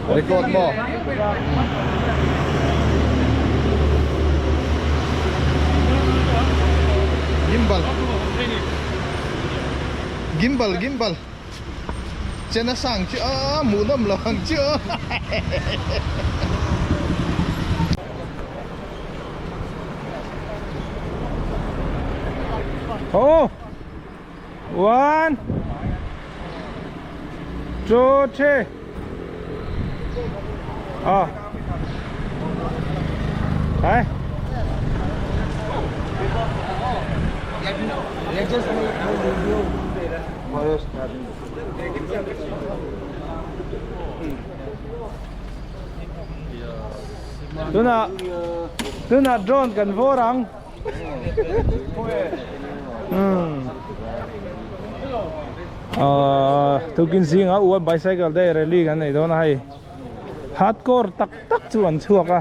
Record maw? Gimbal. Gimbal, gimbal. Chen a sang chu a hmuh nawm lo ang chu. Oh! One, two, three. Ah. Đấy. Tuna tuna drone kan vawr ang. Ahh tukin zinga uan bicycle te rally kan nei dawn a hei hardcore tak tak chu an chhuak a.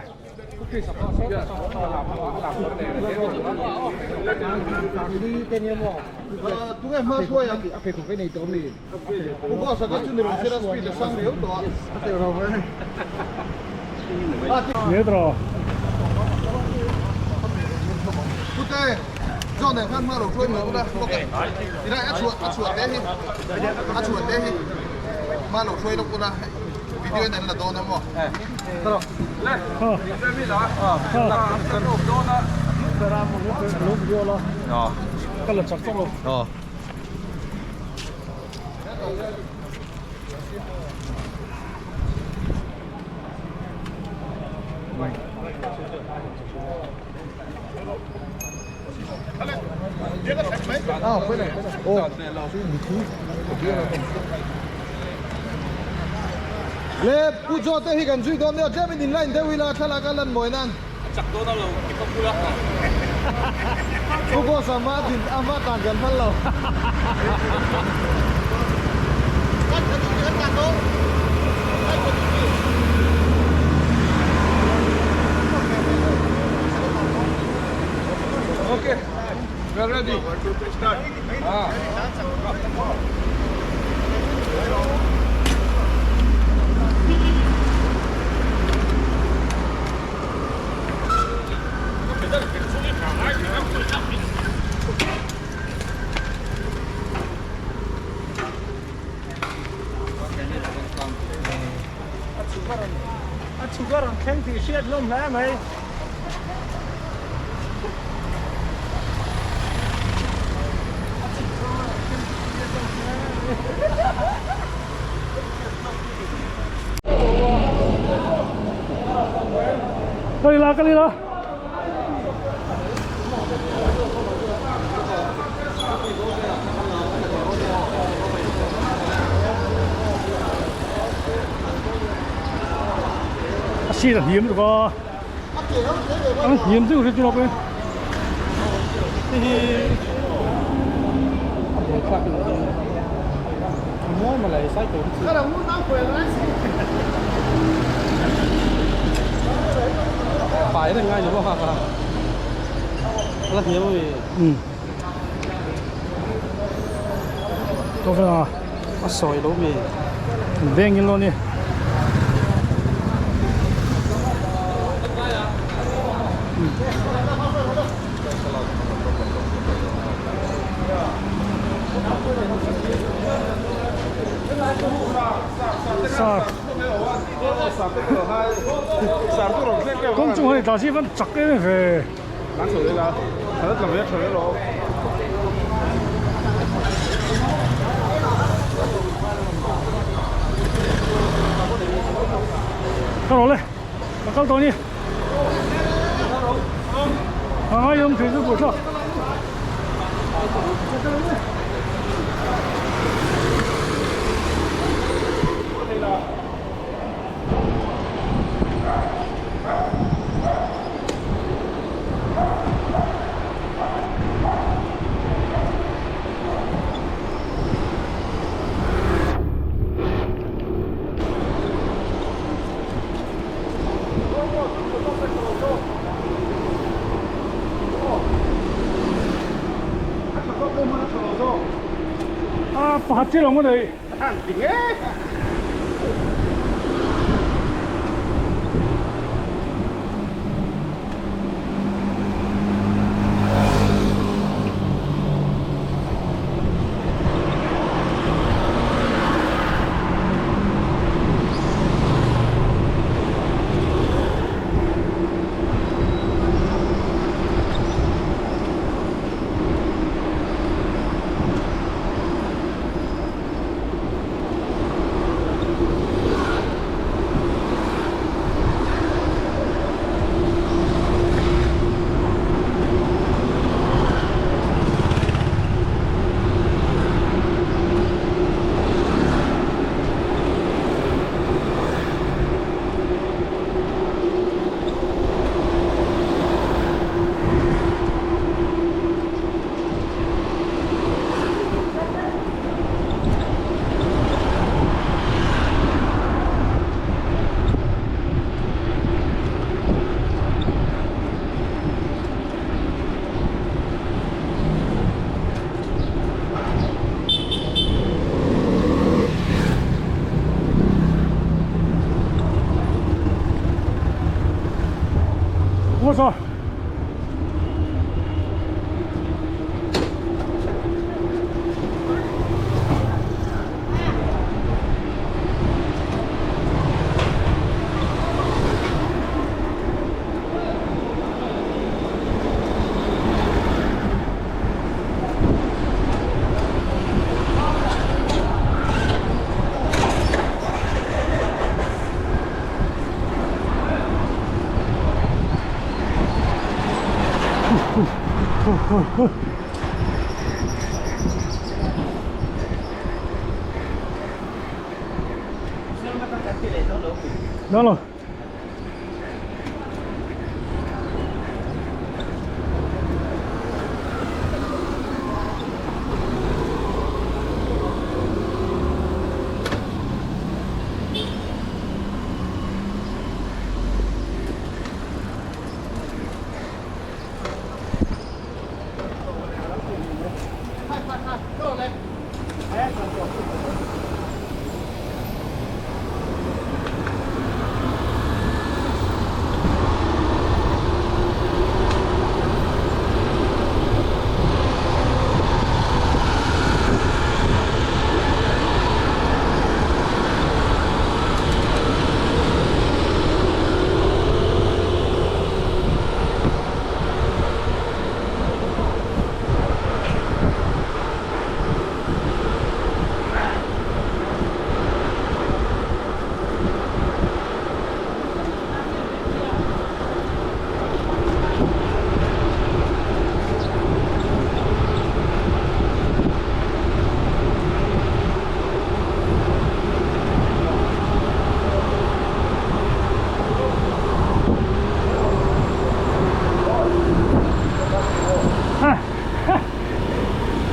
Le Pu Chaw te hi kan zui dawn nia tlem in in line deuh ila thlalak a lan mawi nan. Chak dawn a lo ti khawp ula. Pu Boss a hma din a hma tan kan hman lo. Okay, we are ready. Start. Ah. A chhuk a rawn thleng tih hriat hlawm hle mai. Kal ila kal ila. A sir a hniam tuk a. A hniam deuh hret chu lawk e. A sawi lo mi veng in lo ni. Sar kawng chung hei tla si van chak em em ve. Ka rawh le ka kal tawh a ni. A ngai awm thei chu buaithlak. A pakhat thil awm ka neih. 我操！Đó rồi.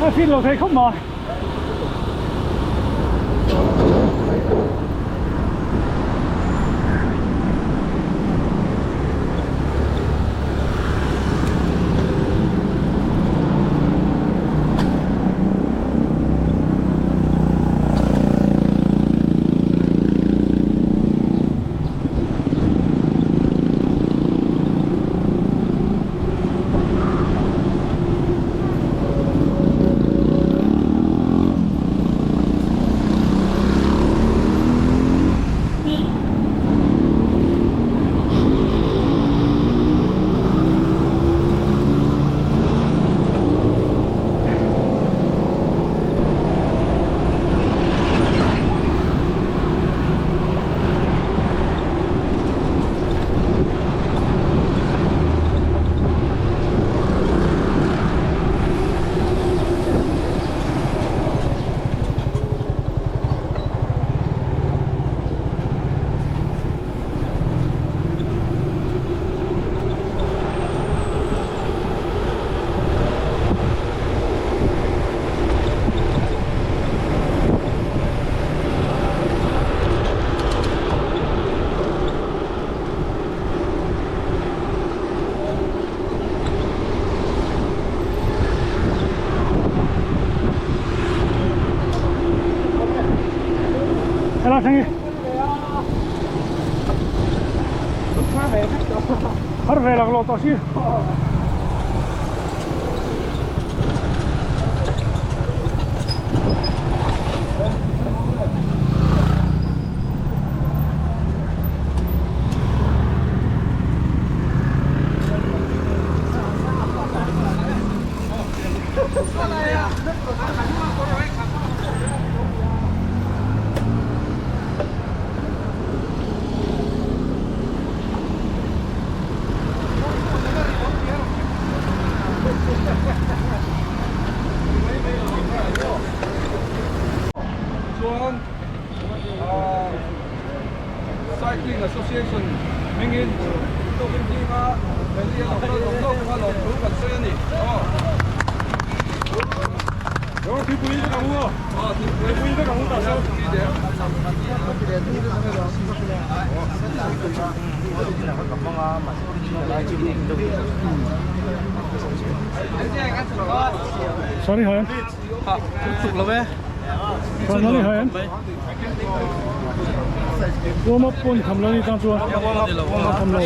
A fit lo thei khawp mai. Hello, thank you. Har ve lak lo tawh si. Chuan Cycling Association hmingin tukin zinga rally a lo kal zawk zawk kha lawmthu kan sawi a ni. Sorry hayan. Sorry hayan. Warm up pawh ni tham lo ni tang chuan. Tham lo.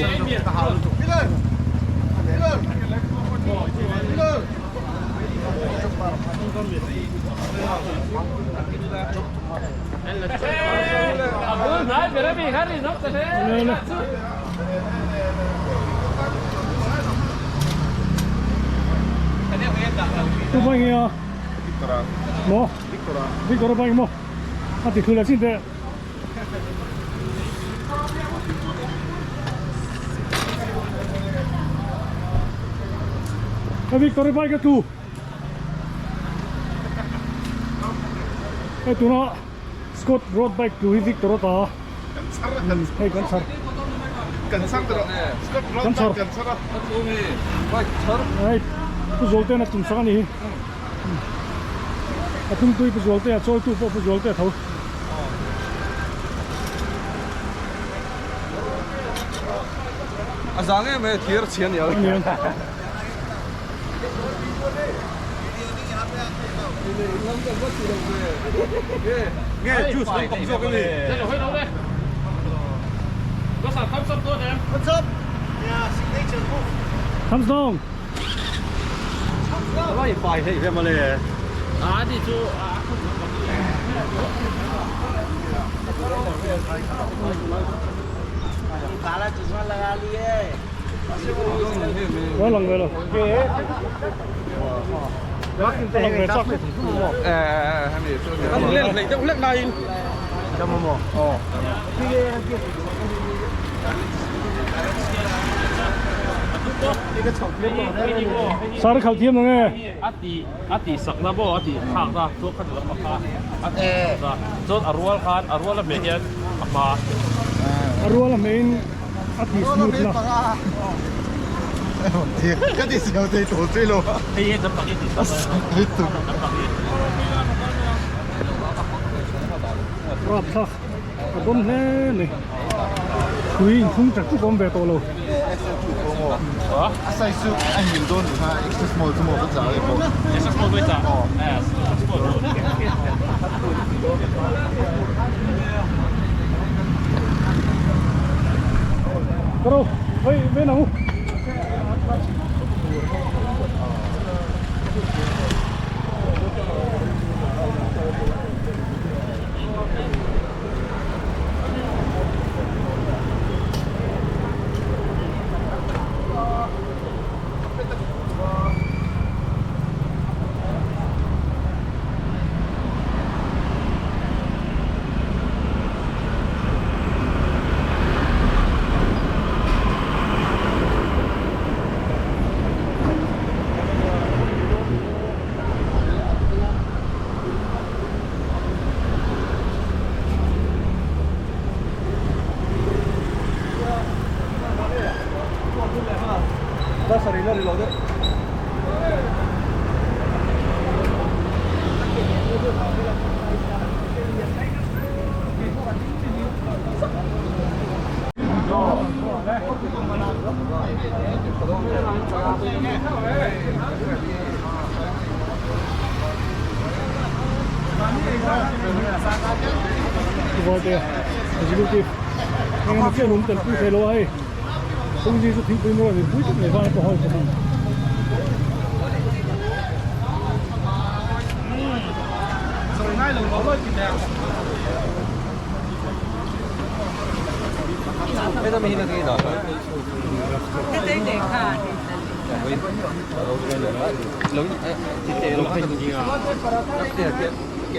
Tu bike nge a? Maw? Victor a bike maw? A ti thul a chin teh. A Victor a bike a tlu. Hei tuna Scott road bike tlu hi Victor a ta a. Hei kan chhar. Kan chhar ta rawh. Scott road bike kan chhar a. Hei Pu Zualtean a tum sak a ni hi. A tumtui Pu Zualtea chawitu pawh Pu Zualtea tho. A zang em e thir chhia nia. Nge juice kan pawm zawk a ni. Thumbs down. Lo lang ve lo. Lang ve chak. Sar khal thiam ang e. A ti a ti sakna pawh a ti thlak na chuan kha lam a kha a ti sakna chuan a rual khan a rual a hmeh hian a hma. A rual a hmeh in a ti smooth na. Ka ti siam thei tawh zui lo a. Hei hi lam tak i ti sakna. Lam tak i. Rap thlak a bawm hle mai. Tui inthung tak chu ka awm ve tawh lo. A size chu a hil dawn ni kha extra small chu maw ka chah e pawh. Extra small mai chah. Extra small chu. Karo, hei ven ang u. Valte executive eng emaw chiah lung tel pui thei lo a hei. Kawngzing chu thingpui mawi mipui tak mai vang pawh ho bawk a ni.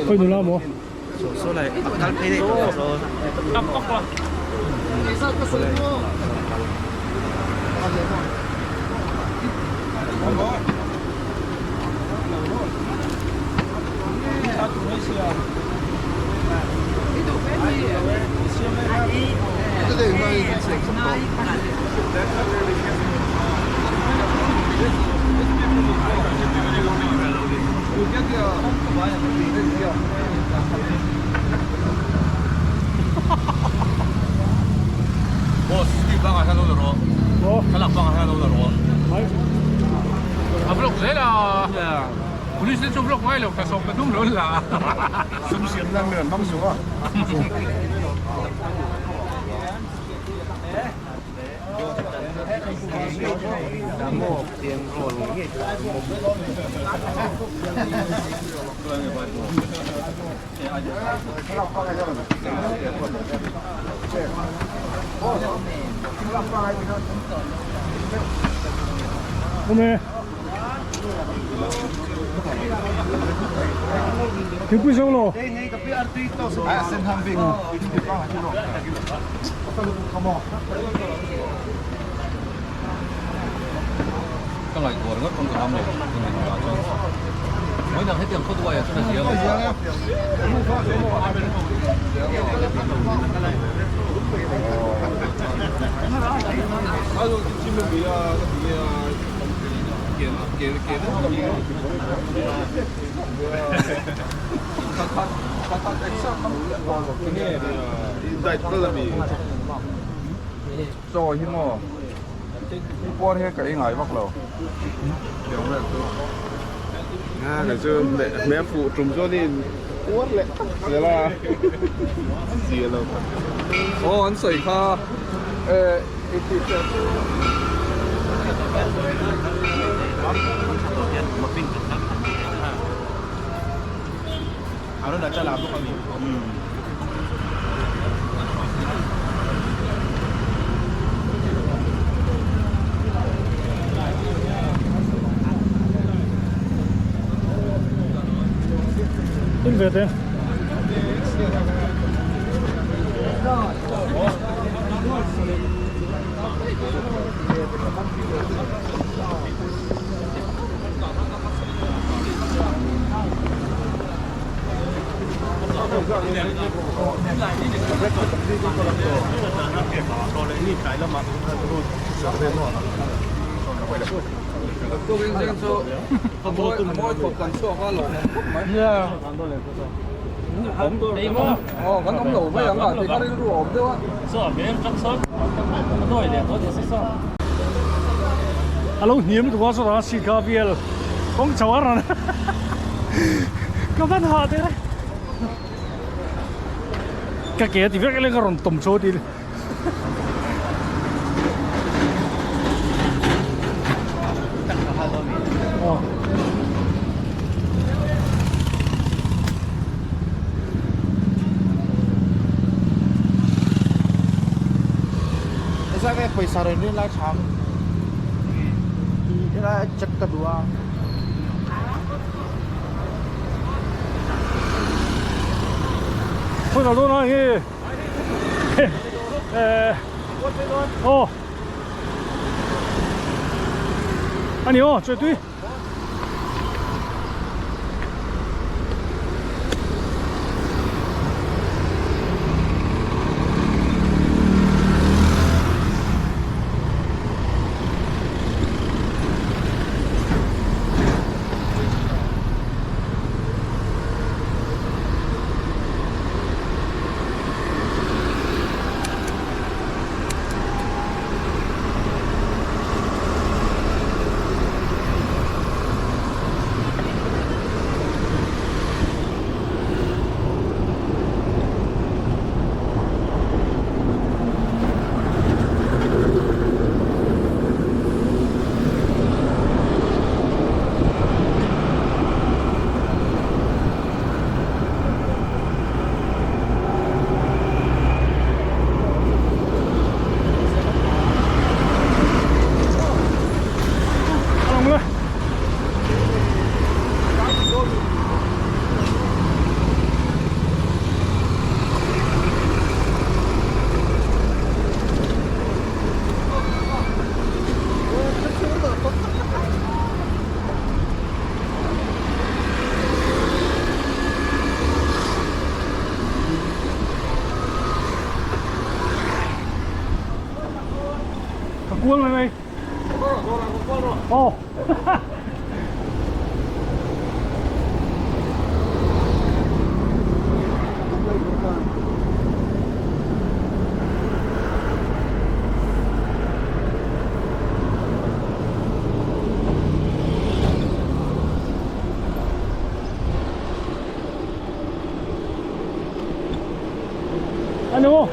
Khawi nula maw? Awm e. Thingpui zo lo. Ka ngaihtuah ringawt pawn ka ram lo ka ngaihtuah chuan mai dang hetiang khaw duai ah chuan a zia lo. Chaw hi maw puar hi ka ei ngai vak lo tiang vel chu a kei chu hmel fuh tum chuan in puar leh tak zel a zia lo tak aw an sawi kha eh i tih fiah chu In ve te. A lo hniam lutuk a sawtah seat kha a vel kawng chho a rawn ka van hah teh reng. Ka ke a ti vek leng ka rawn tawm chho a ti. Pawisa rawn rin lai tham helai check ka duh a. Khawi kal dawn a nge eh aw ani aw chawi tui. kual mai mai. Aw. Ano?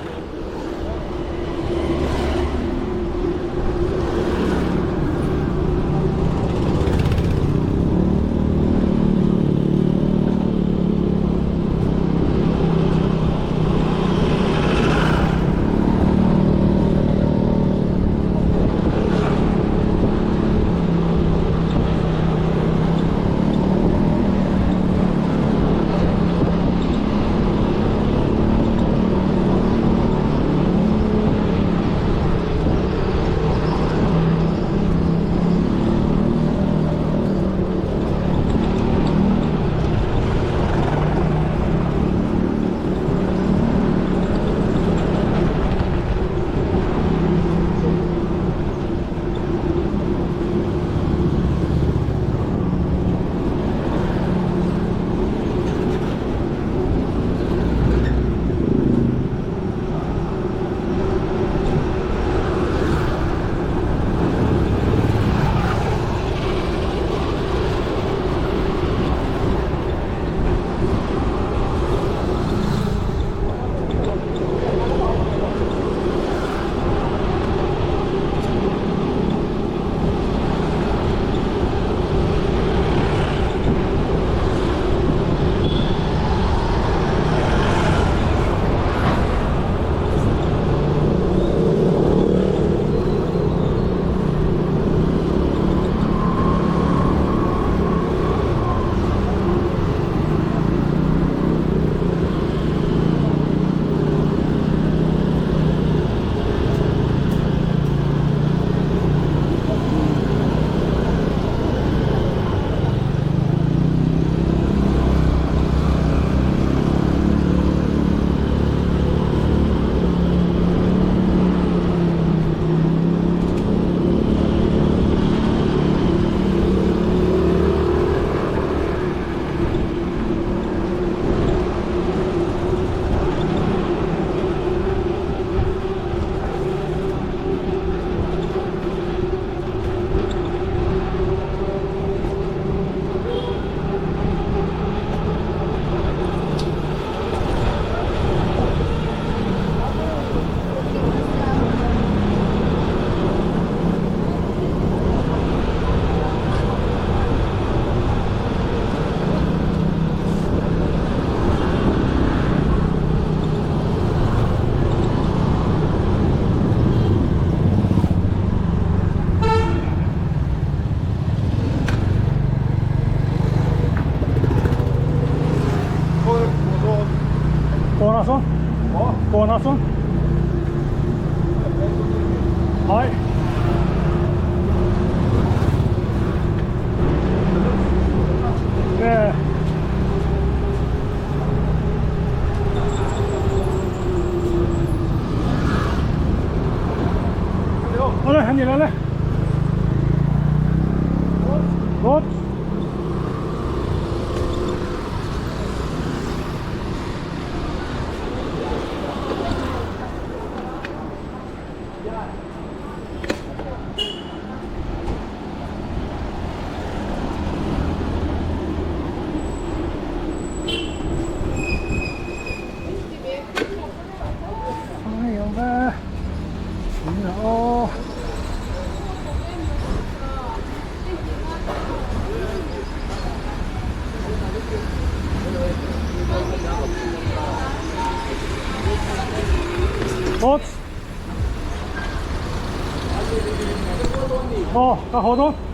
Kawnah sawn kawnah sawn hai Awle ani le le Dawt Ai awm e in ah aw. Dawt. Aw ka haw dawn.